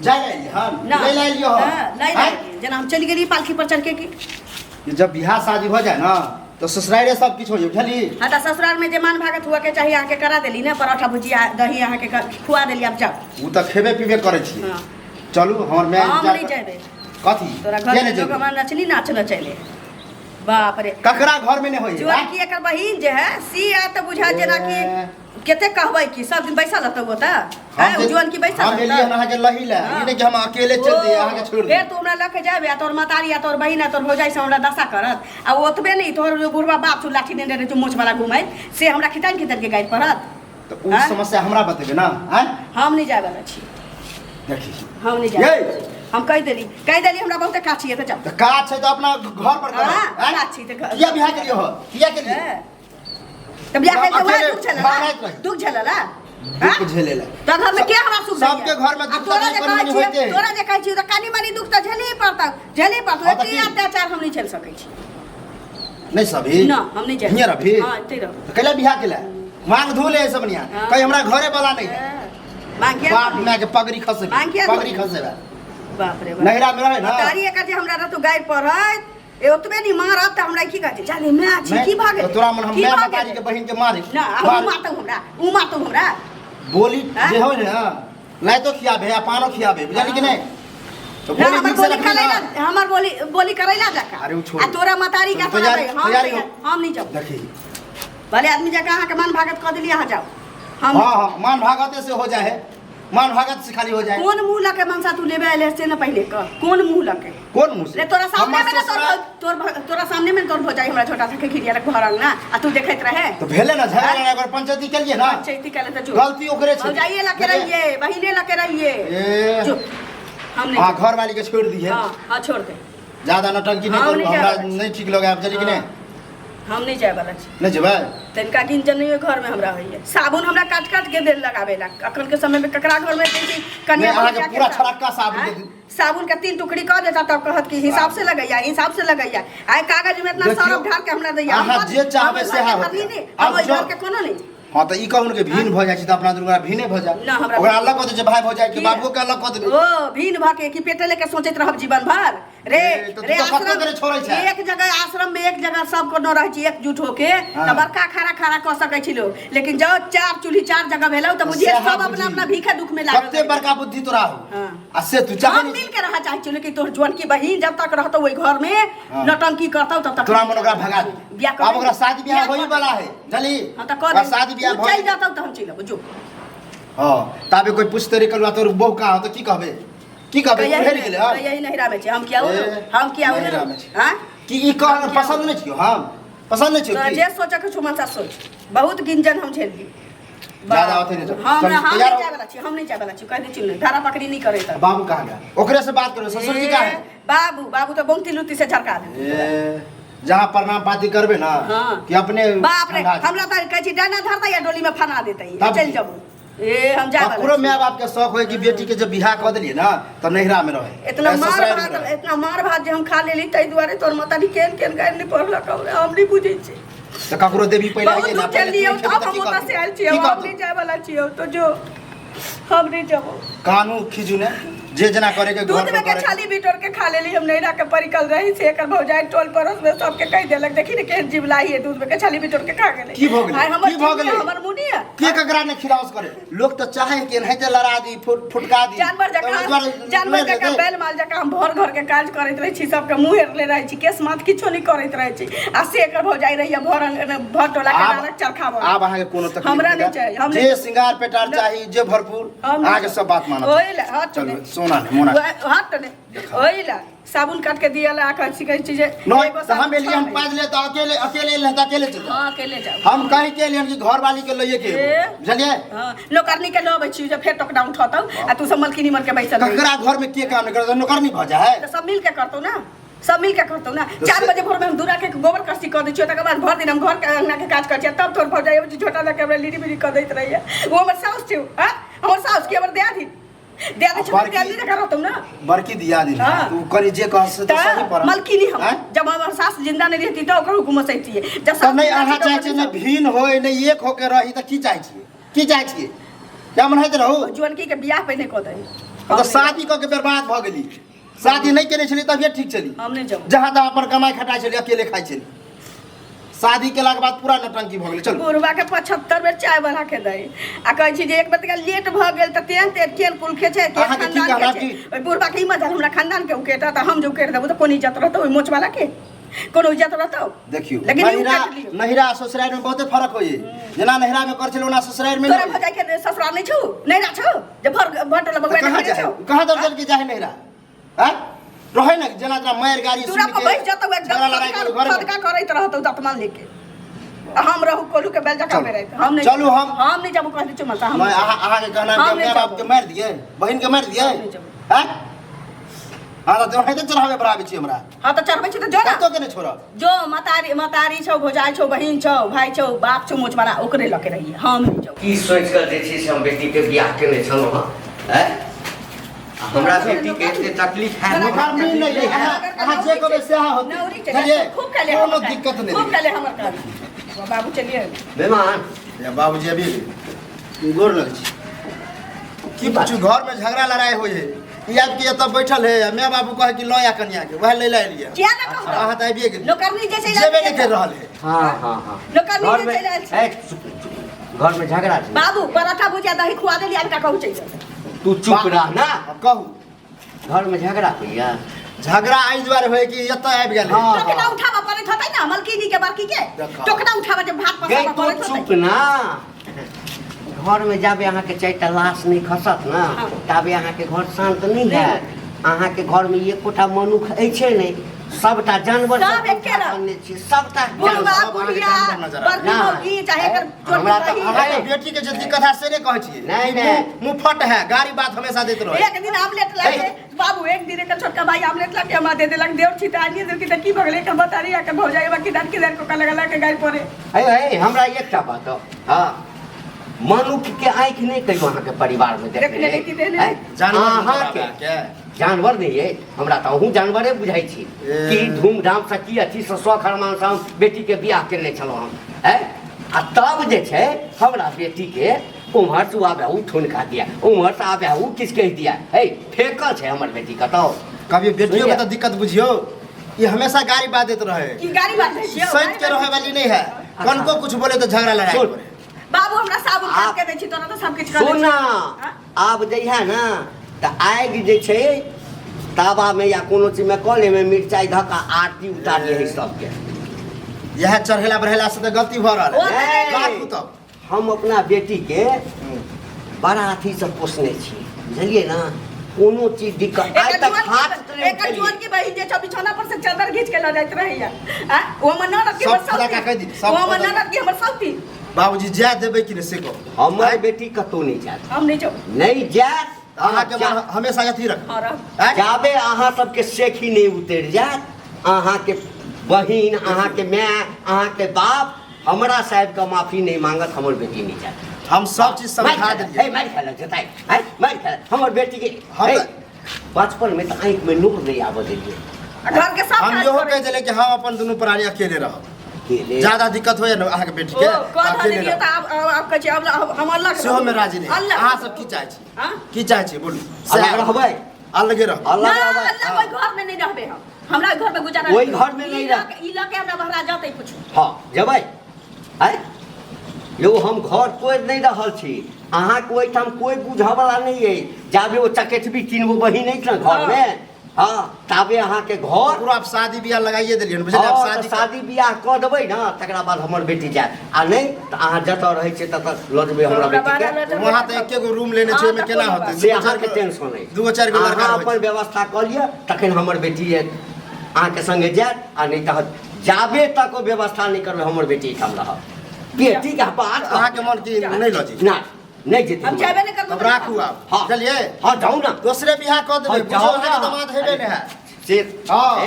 जाय ले हन ना ले ले लियो हाँ, लै आँय? ले जेना हम चलि गेली पालकी पर चढ़ के की ये जब बियाह शादी हो जाए ना तो ससुरारे सब किछु हो जाए बुझली हाँ तऽ ससुराल में जे मान भागत हुआ के चाही अहाँके करा देली ने परोठा भुजिया दही अहाँके खुआ देली आब जाउ ओ तऽ खेबे पीबे करै छियै हाँ। चलू हमर माय हम इंतजार नहि जेबै कथी तोरा घर किया के नहि लोग जेबै हमरा नचनी नाच नचैले बाप रे ककरा घर में नहि होइए जुआन की एकर बहिन जे है सी आ तऽ बुझा जेना कि कते कहबै कि सब दिन बैसल रहतौ ओतऽ हैं जे- जुआन की बैसल हम एलियै हन अहाँके लही लए हाँ। ई नहि कि हम अकेले चलि दियै अहाँके छोड़ि फेर दियै तू हमरा लऽ के जाबे आ तोहर मतारी आ तोहर बहिन आ तोहर भौजाई से हमरा दशा करत आ ओतबे नहि तोहर जो बुढ़वा बाप छौ लाठी नेने रहै छौ मोछ वाला घुमैत से हमरा खितान खितान के गारि पड़त तऽ ओ आँय? समस्या हमरा बतेबै ना आँय हम नहि जाय वाला छी देखी हम नहि जाय यै हम कहि देली हमरा बहुते काज छियै तऽ जाउ तऽ काज छै तऽ अपना घर पर करब हाँ, आँय? काज छै तऽ घर- किया बियाह केलियै हो किया केलियै हैं? तऽ बियाह केलियै तऽ वएह अकेले दुख झेलला भागैत रही। दुख झेलला हाँ? दुख झेले ला तऽ घरमे के हमरा सुख दैया? सबके घरमे आ दुख तोरा जे तकलीफ कहै कनी मनी छियै होइते है। तोरा जे कहै छियै तऽ कनी मनी दुख तऽ झेलही पड़तौ झेलही पड़तौ हाँ, तऽ एते की? अत्याचार हम नहि झेल सकै छी नहीं सभी ना हम नहीं जाए हियाँ रभी हाँ एते रह तो कैला बियाह केला मांग धो ले सब बढ़िया हाँ। कहीं हमरा घरे वाला नहीं है मांग किया बाप माय के पगड़ी खसे मांग किया पगड़ी धोली? खसे बाप रे बाप नैहरा में रहे ना तारी एकर जे हमरा रहतो गाय पढ़त ए ओतबे नहीं मारत त हमरा की कहत जाने मैं छी नहीं, की भागे तो तोरा मन हम की मैं भागे? मतारी के बहिन के मारे ना आ उ मारतौ हमरा उ मारतौ हमरा बोली हाँ? जे हो ने लाइतो खियाबे आ पानो खियाबे बुझली कि नहीं तो ना बोली हमर ठीक से बोली रखबी ना। करैला हमर बोली बोली करैला जका अरे उ छोड़। आ तोरा मतारी का चल, तोरा तैयारी- भाई, हम तैयारी नहीं- हो। हम नहीं जाऊ देखी भले आदमी जका अहाँ के मन भागत कह देली अहाँ जाओ हम हाँ हाँ मान भागते से हो जाए मान भागत से खाली हो जाए कोन मुंह लके मनसा तू लेबे आइले से न पहिले कह कोन मुंह लके कोन मुँह से रे तोरा सामने हमर में ना तोर ससुराल- तोरा सामने में तोर भौजाई हमरा छोटा सा के खिरिया घर अंगना आ तू देखैत रहे तो भेले ना झगड़ा लड़ाई ओकर पंचायती केलिए ना पंचायती केले तऽ जो गलती ओकरे छै भौजाइए लके रहिए बहिने लके रहिए ए जो हम नहीं हाँ घर वाली के छोड़ दिए हाँ हाँ छोड़ दे ज्यादा नौटंकी नहीं हम करू नहीं हमरा जाए नहीं ठीक लगे आप चली कि नहीं हम नहीं जाए वाला छी नहीं जेबै तनिका गिंजन नहीं घर में हमरा होइए साबुन हमरा काट काट के देल लगाबेला अखन के समय में ककरा घर में दै छी कनिया नहीं, अहाँके भौजा के पूरा छड़क्का साबुन आँय? दे दू। साबुन के तीन टुकड़ी कऽ देता तब कहत कि हिसाब से लगैया हिसाब से लगैया आइ कागज में इतना देखियौ, सरफ ढार के हमरा दैया अहाँ हम जे चाहबै हम सएह घर के होतै। भरनी नहि, आब हम ओहि जो- घर के कोनो नहीं हाँ तऽ ई कहू ने कि भिन्न भऽ जाइ छै तऽ अपना दुनू गोरा भिन्ने भऽ जाय ना, हमरा ओकरा अलग कऽ दै छै भाय भऽ जाइ के की? बाबुओ के अलग कऽ देबै ओ भीन भऽ के कि पेटे लेके सोचैत रहब जीवन भर रे ए, तऽ तू रे तऽ कतौ करे छोड़ै आश्रम छै। एक जगह आश्रम में एक जगह सब कोनो रहै छै एकजुट होके हाँ। तऽ बड़का खाना खाना कऽ सकै छी लोग लेकिन जब चार चूल्ही चार जगह भेलौ तऽ बुझिए सएह सब अपना बुझी। अपना भीखे दुख में लागल कते रहै। बड़का बुद्धि तोरा हो हाँ। आ से तू चाहे हम मिल के रह चाहै छी लेकिन तोहर जुअनकी बहिन जब तक रहतौ ओहि घर में हाँ। नौटंकी करतौ तब तक तोरा मन ओकरा भगा दे बियाह कर आब ओकरा शादी बियाह बियाह होई कर वाला है बुझली हाँ तऽ कऽ ओकरा दे शादी बियाह उ भऽ चलि जेतौ तऽ हम चलि अबौ जो हाँ ताबे कोई पूछते रे कलुआ तोर बहू कहाँ हो तऽ की कहबे की कहबे कहिया उहेर गेलै हन कहिया नहिरा में छै हम किया ए, हम किया नहिरा में छै। हां की ई कहल पसंद नहीं छियो हम पसंद नहीं छियो तो की जे सोचे के छौ मनसा सोच बहुत गिंजन हम झेलली ज्यादा अथी नहीं छौ। हम चल, हम तैयार नहीं हो। जाए वाला छी हम नहीं जाए वाला छी कह दै छी नहीं धारा पकड़ी नहीं करे तऽ बाबू कहाँ गया ओकरे से बात करो ससुर जी कहाँ है बाबू बाबू तो बहुती लुत्ती से झड़का दे ए, जहाँ प्रणाम पाती करबे ना हाँ। कि अपने बाप रे ठंडा हमरा तऽ कहै छी डाना धरतै या डोली में फना देतै तब चलि की? जबू ए हम जाए वाला ककरो छी। माय बाप के शौक होय कि बेटी के जब बियाह कऽ देलियै ना तऽ नैहरा में रहे इतना ए, मार ससुराल में भात रहे। इतना मार भात जे हम खा लेली ताहि दुआरे तोर माता केहन केहन गारि नहि पढ़लक हमरा हम नहि बुझै छी तऽ ककरो देवी पहिले बहुत आइए ना दूर पहिले चललियै तू तब खेबी तऽ हम की ओतऽ कहतौ? से आयल छियै की हम कहतौ? नहि जाय वाला छियै तो जो हम नहि जबो कानू खीजू ने जे जेना करे के घर दूध पर में के करे छाली बिटोर के खा लेली हम नैरा के परिकल रही से एकर भौजाई टोल पड़ोस में सबके कहि देलक देखी ने केहन जिबलाई है दूध में के छाली बिटोर के खा गेलै की भऽ गेलै? आइ हमर की भऽ जीव गेलै? हमर मुनी है के ककरा ने खिलावस करे लोग तऽ चाहे कि एनाहिते लड़ा दी फुट फुटका दी जानवर तऽ ओहि जकाँ दुआरे जानवर लड़ि जकाँ लेतै। बैल माल जकाँ हम भर घर के काज करैत रहै छी सबके मुँह हेरले रहै छी केस माथ किछो नहि करैत रहै छी आ से एकर भौजाई रहैया भर भर टोला के आब नारक चरखा बन आब अहाँके कोनो तकलीफ हमरा नहि नहि चाही, हम जे नहि- श्रृंगार पेटार चाही जे भरपूर हम नहि अहाँके सब बात मानत ओहि लए हट चलू ने सोना नहि मोना हट ने ओहि लए साबुन काट के दिया ला कहै छी कहै छी जे नहीं एगो तऽ हम साबुन एलियै हम छह पाँच ले तऽ अकेले अकेले एलियै तऽ अकेले चलि जाउ। हाँ अकेले जाउ हम कहि के एलियै कि घर वाली के लइए के ए। एबो। बुझलियै हाँ नौकरनी के लऽ अबै छी जे फेर टोकना उठतौ आ तू सब मलकिनी मन के बैसल रही। ककरा घर में के काम नहि करत नौकरनी भऽ जाइ है तऽ सब मिल के करतौ ना सब मिल के करतौ ना तऽ 4 से- बजे भोर में हम दूरा के गोबर करसी कऽ दै छियै तकर बाद भर दिन हम घर के अंगना के काज करै छियै तब तोर भौजाई अबै छै झोटा लऽ के हमरा लीरी बीरी कऽ दैत रहैया ओ हमर साउस छै हाँ हमर साउस की हमर दियादी दियादी छै बड़की- दियादी जकाँ रहतौ ना बड़की दियादी ने हाँ। तू कनि जे कह से तऽ सही तऽ पर मलकिनी हम आँय? जब हमर सास जिंदा नहीं रहती तऽ ओकर हुकुम सहितियै जब तऽ सास नहि जिंदा अहाँ छै तऽ चाहै ओकर छियै नहि भिन्न होय नहि एक होके रही तऽ की चाहै छियै की चाहै छियै क्या मन होइत रहू जुअनकी के बियाह पहिने कऽ दही हम तऽ शादी कऽ के बर्बाद भऽ गेली। शादी नहि केने छली तभिए ठीक छली। हम नहि जाबो। जहाँ तहाँ अपन कमाइ खटाइ छली, अकेले खाइ छली। शादी केलाके बाद पूरा नौटंकी भऽ गेलै। चलू। बुढ़वा के 75 बेर चाय बना के दै आ कहै छी जे एक बेर तनिका लेट भऽ गेल तऽ तेहन तेहन केहन कुल के छै, केहन अहाँके की खानदान कहना के छै। की? ओहि बुढ़वा के ई मजाल हमरा खानदान के उकेटा तऽ हम जे उकेट देबो तऽ कोन इज्जत रहतौ ओहि मोचवाला के? कोनो इज्जत रहतौ? देखियौ, लेकिन ई नहिरा उकेट लियौ। नहिरा आ ससुरारि में बहुते फर्क होइए। जेना नहिरा में करै छलै ओना ससुरारि में तोरा नहि। भौजाई के ससुराल नहि छौ, नहिरा छौ जे भर भटल बगुआ कहाँ नहि जाए छौ? कहाँ दर्जन के जाए नहिरा? आँय? रहै ने जेना जेना मारि गाड़ी दूरा सुनि पर के बैस जतौ एकदम झगड़ा लड़ाई फदका करू घरमे। फदका करैत रहतौ दतमन लेके। आ हम रहू कोल्हू के बेल जकाँ चलू। बेरैत। हम नहि। चलू हम नहि जाबू, कह दै छियौ मलता, हम मैं नहि अहाँ अहाँके कहना हम है कि नहि माय बाप के जाबू। मारि दिए, बहिन के मारि दिए? हम नहि जाबू। आँय? हाँ तऽ ओनाहिते चढ़ाबै बढ़ाबै छी हमरा। हाँ तऽ चढ़बै छी तऽ जो ना। कतौ के नहि छोड़ब। जो मतारी मतारी छौ, भौजाई छौ, बहिन छौ, भाई छौ, बाप छौ मोचवाला, ओकरे लऽ के रहिए, हम नहि जाऊ। की सोचि कऽ जे छै से हम बेटीके बियाह केने छलहुँ हँ? आँय? आ हमरा बेटीके एते तकलीफ हैत? नौकरी नहि है, अहाँ जे कहबै सएह होतै। नौरी छै, बुझलियै? खूब खेले कोनो हमर काज। दिक्कत नहि। खूब खेले हमर काज। बाबू चलिए। बेमान। या बाबूजी अभी गोर लग छी। की पूछू, घर में झगड़ा लड़ाई होइ है। ई आबि के एतऽ बैठल है, माय बाबू कहे कि लऽ आ कनिया के, वएह लै लए एलियै। किया ना कहू? अहाँ तऽ आबिए गेलियै। नौकरनी जे चलि जेबे आयल नहि छै। करि रहल है। हाँ हाँ हाँ। नौकरनी घर जे में चलि आयल छै। ए, चुप, चुप। घर में झगड़ा छै। बाबू पराठा भुजिया दही खुआ देली, आब का कहू चलि जाओ। तू चुप रह ना। अब कहू। घर में झगड़ा होइया? झगड़ा एहि दुआरे होय कि एतऽ आबि गेल है। हाँ। टोकना उठाबऽ पड़ैत होतै ना मलकिनी के बड़की के? देखा। टोकना उठाबऽ जे भात गई पसाबऽ तू पड़ैत होतै। चुप ना। घर में जाबे अहाँके चारिटा लाश नहि खसत ना, हाँ। ताबे अहाँके घर शांत नहि हैत। अहाँके घर में एकोटा मनुख अछि नहि, सबटा जानवर सब सब एके रंग। बनने छी, सबटा बुढ़वा जानवर। सब अहाँके बुढ़िया जानवर नजर आबि। बड़की ना। मौगी चाहे एकर छोटकी हमरा तऽ बहिन। अहाँके बेटी के जे दिक्कत है से नहि कहै छियै। नहि, ई नहि। मुँह मुँहफट है, गाड़ी बात हमेशा दैत रहै। एक दिन आमलेट लाके बाबू, एक दिन एकर छोटका भाई आमलेट लाके हमरा दे देलक। देव छी तऽ आनिए देलकी तऽ की भऽ गेलै? एकर बतारी एकर भौजाई बा किधर किधर को लगा के गाड़ी पड़े। हे हे, हमरा एकटा बात दो। हाँ, मनुख के आँखि नहि कहियो अहाँके परिवार में देखने देखने नहि की देने। हैं? जानवर नहि अहाँके अहाँके जानवर नहीं है, हमरा तऽ अहूँ जानवरे बुझाइ छी। ए। की धूमधाम से की अथी से शौख अरमान से हम बेटी के बियाह केने छलहुँ हम, हैं? आ तब जे छै हमरा बेटी के उम्हर से आबे उ ठुनका दिया, उम्हर से आबे उ किछु कहि दिया, हे फेकल छै हमर बेटी कतौ। कभी बेटियों के तऽ दिक्कत बुझियौ, ई हमेशा गाड़ी बात दैत रहे। की गाड़ी बात दै छियौ? सैत के रहे वाली नहीं है, कनको कुछ बोले तो झगड़ा लड़ाई सुन। करे। बाबू हमरा साबुन आप- खरीद के दै छी, तोरा तऽ सब किछु कर दै सुन छी। ना, हाँ? आब जइहा ना तऽ आगि जे छै तावामे या कोनो चीजमे कऽ लेमे मिरचाइ धऽ कऽ आरती उतारिए है सबके। इएह चढ़ेला बढ़ेला से तऽ गलती भऽ रहल ओ है। तऽ नहि। राखू तब। हम अपना बेटीके बड़ा अथीसँ पोसने छी, बुझलियै ना? कोनो चीज दिक्कत आइ एकर तक जुआन हाथ की नहि एकर उठेलियै। जुआन की बहिन जे छौ बिछौना पर से चादर घींच के लऽ जाइत रहैया। आ ओ हमर ननद के सब हमर फदका सौती। कहि दी, सब ओ हमर फदका। ननद के हमर सौती। बाबूजी जाय देबै कि नहि से कहू। हमर बेटी कतहु नहि जायत। हम नहि जाउ। नहि जायत। अहाँके मन हमेशा अथी रख। हाँ, रह। आँय? जाबे अहाँ सबके सेखी नहि उतरि जायत, अहाँके बहिन, अहाँके माय, अहाँके बाप हमरा साहेबके माफी नहि मांगत, हमर बेटी नहि जायत। हम सब चीज समझा मारि देलियै। हे, मारि खेलक जेतै, हे, मारि खेलक हमर बेटी के। हम हे, तऽ- बचपन में तऽ आँखि में नूर नहि आबऽ देलियै। आ घर के सब हम काज इहो करै कहि देलियै कि हम अपन दुनू प्राणी अकेले रहब। अकेले। ज्यादा दिक्कत होइए ने अहाँके बेटी के, ओ, कह अकेले देलियै रहब। तऽ आब आब आब कहै छी अब हम अलग सेहो में राजी नहि। अलग। अहाँ सब की चाहै छी? हाँ? की चाहै छी बोलू? अलग रहबै? अलगे रहबै। अलग ना, रहबै। अलग ओहि घर में नहीं रहबै हम। हमरा ओहि घर में गुजारा ओहि नहीं। घर में नहीं ई रह- लऽ के- ई लऽ के हमरा बहरा जतै कुछ। हँ, जेबै? आँय यौ, हम घर तोड़ि नहि रहल छी। अहाँके ओहिठाम कोइ बुझऽवला नहि अछि। जाबे ओ चकेठबी 3 गो बहिन अछि ने घरमे, हँ, ताबे अहाँके घर ओकरो आब शादी बियाह लगाइए देलियै हन, बुझलियै? आब हँ, तऽ शादी शादी बियाह कऽ देबै ने, तकरा बाद हमर बेटी जायत, आ नहि तऽ अहाँ जतऽ रहै छियै ततऽ लऽ जेबै हमरा हमरा बेटीके। बारह लऽ जेबै। वहाँ तऽ एके गो रूम लेने छै, ओहिमे हँ, तऽ केना कोनो होतै? बात से अहाँके टेंशन अछि। दूगो चारि गो लड़का अहाँ रहै अपन छै। व्यवस्था कऽ लिअ, तखन हमर बेटी अहाँके संगे जायत, आ नहि तऽ जाबे तक ओ व्यवस्था नहि करबै हमर बेटी एहिठाम रहत। बेटीके बात अहाँके मन की नहि लऽ जेतै? ना, नहि जेतै। हम जेबे नहि करबै। तब राखू आब। हँ। बुझलियै? हँ, जाउ ने। दोसरे बियाह कऽ देबै। हँ, बुझियौ जाउ अहाँके ने। दमाद हेबे नहि हैत। से हँ।